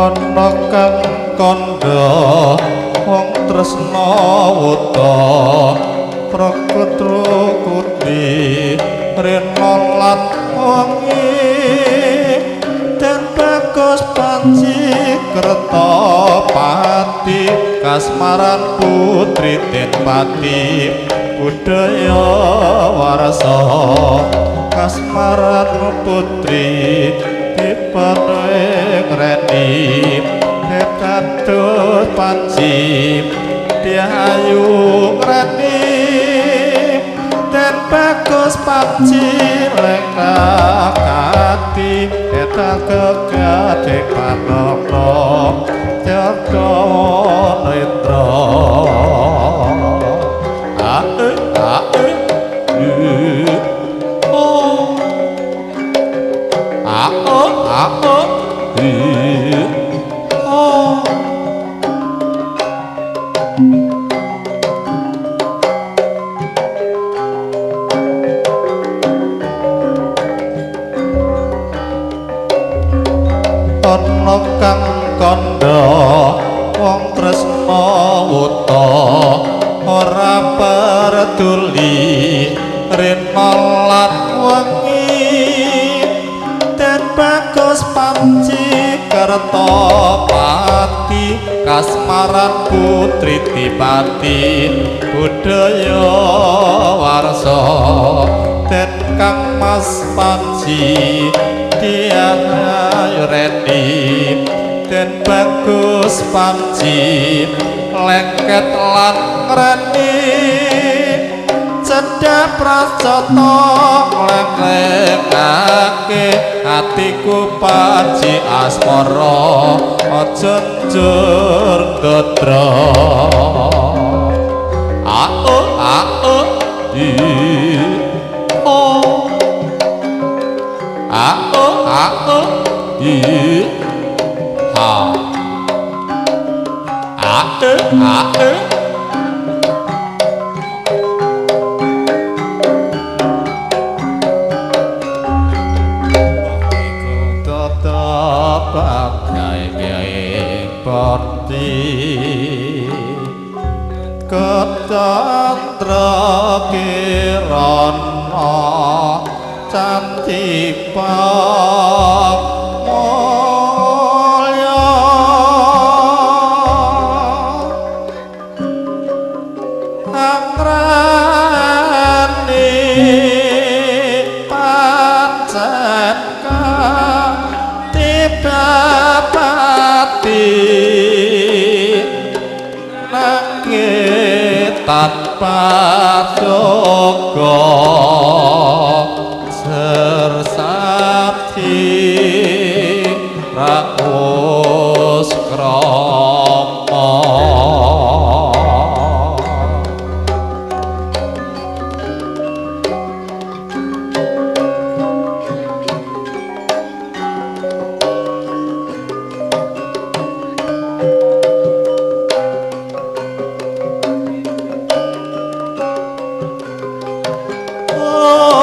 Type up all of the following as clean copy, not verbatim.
Ana kang kandha wong tresna wuta praketrukuti rena lan wengi den bagus panci kertapati kasmaran putri den pati budaya warsa kasmaran putri dipane ngreni dados panci diayu ngreni den bagus panci lekakati eta kekate panokno jaga netra a e a e u o a o a o u o. Ana kang kandha wong tresna wuta ora peduli rena lan wengi den bagus panci kertapati kasmaran putri dipati budaya warsa den kang mas panci diayu reni den bagus panci lengket lan ngreni cedhak pracata nglengkake atiku panci asmara aja njur ndadra a o a o i o a o a o i h a e a e. Kecandra kirana cantipak mulya angrani pancen katibapati nanging tanpa jaga sersati raos krama. Oh.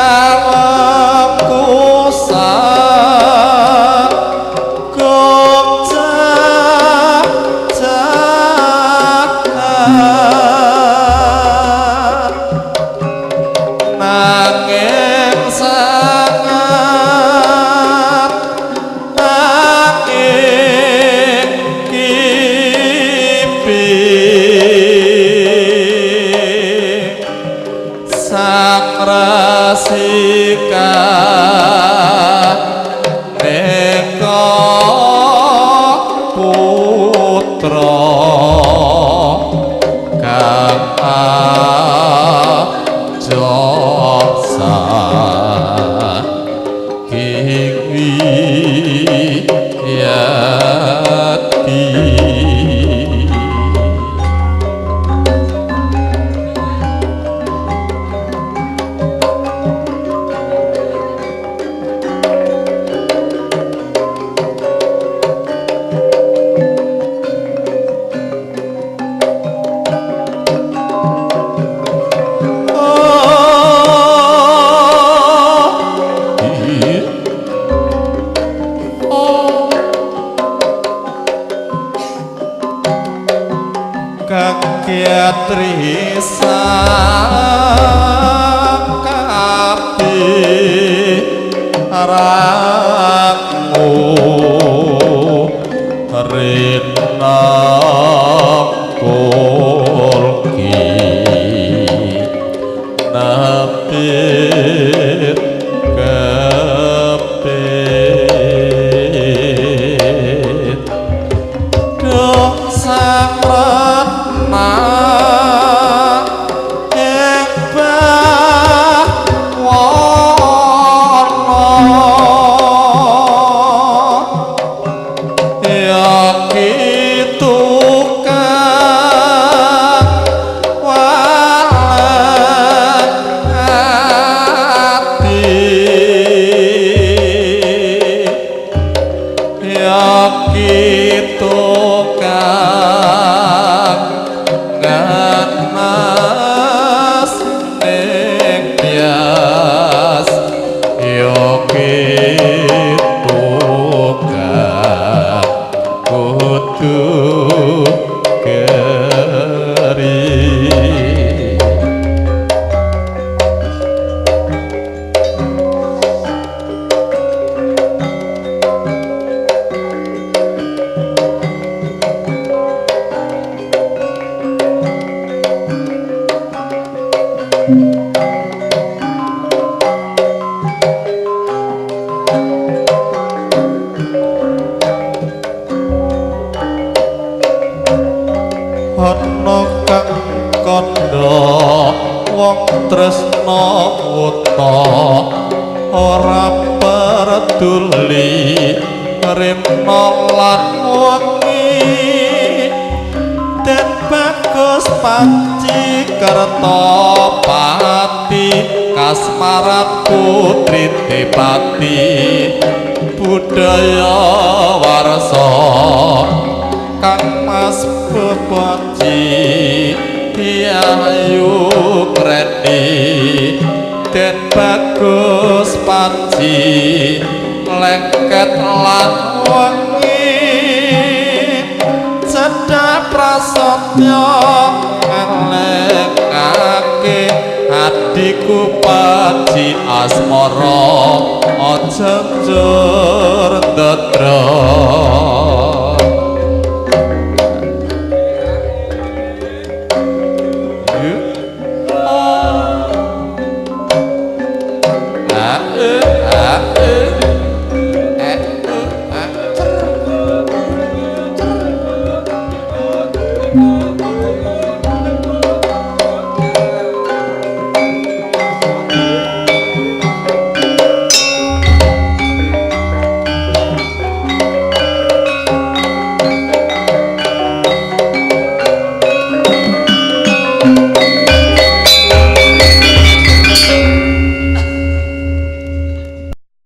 Kawengku sagung jajahan nanging sangat nanging kipi sang rasika neka putra kang ajosa king wiyati. Asmara aja njur ndedra.